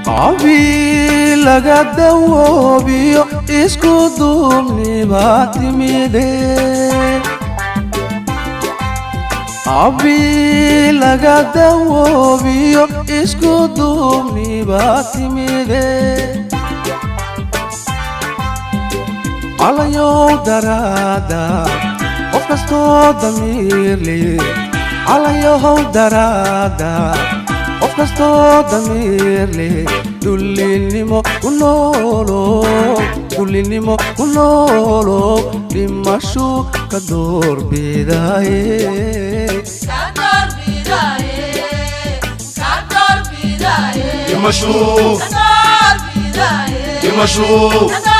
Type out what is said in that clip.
Cabi laga dawoobiyo isku duubniba timide. Cabi laga dawoobiyo isku duubniba timide. Calayow daraada qof kastoo damiir leh, calayahow daraada qof kastoo damiir leh, dullinimo ku noolo, dullinimo ku noolo, dhimashu ka doorbidaye. Dhimashu, dhimashu.